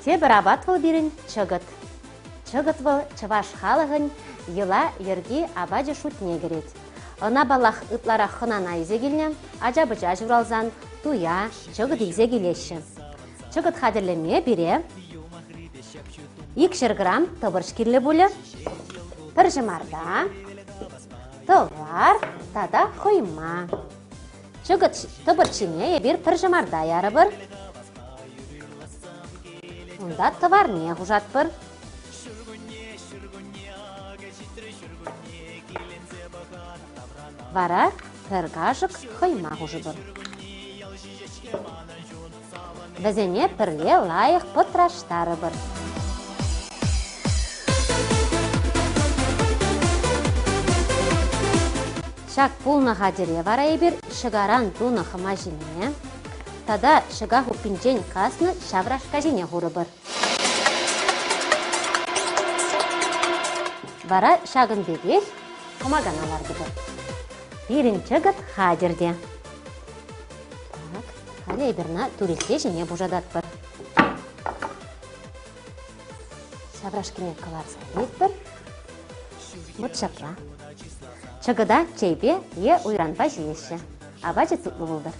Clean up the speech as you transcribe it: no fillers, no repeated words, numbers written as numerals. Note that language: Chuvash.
Тепӗр апат вӑл пирӗн чӑкӑт. Чӑкӑт вӑл чӑваш халӑхӗн йӑла-йӗрки апачӗ шутне кӗрет. Ӑна, паллах, ытларах хӑнана илсе килнӗ, ача-пӑча ҫуралсан туя чӑкӑт илсе килеҫҫӗ. Чӑкӑт хатӗрлеме пире 200 грамм тӑпӑрч кирлӗ пулӗ, пӗр ҫӑмарта, тӑвар тата хӑйма. Чӑкӑт тӑпӑрч ҫине эпир пӗр ҫӑмарта ярӑпӑр. Унта тӑварне хушатпӑр. Вара пӗр кашӑк хӑйма хушӑпӑр. Вӗсене пӗрле лайӑх пӑтраштарӑпӑр. Ҫак пулнӑ хатӗре вара эпир ҫӑкаран тунӑ хӑма ҫине тата ҫӑка хуппинчен каснӑ ҫаврашка ҫине хурӑпӑр. Вара ҫакӑн пекех кӑмакана лартӑпӑр. Пирӗн чӑкӑт хатӗр те. Так, халӗ эпир ӑна турилкке ҫине пушататпӑр. Ҫаврашкине кӑларса илетпӗр. Вӑт ҫапла. Чӑкӑта чейпе е уйранпа ҫиеҫҫӗ. Апачӗ тутлӑ пултӑр.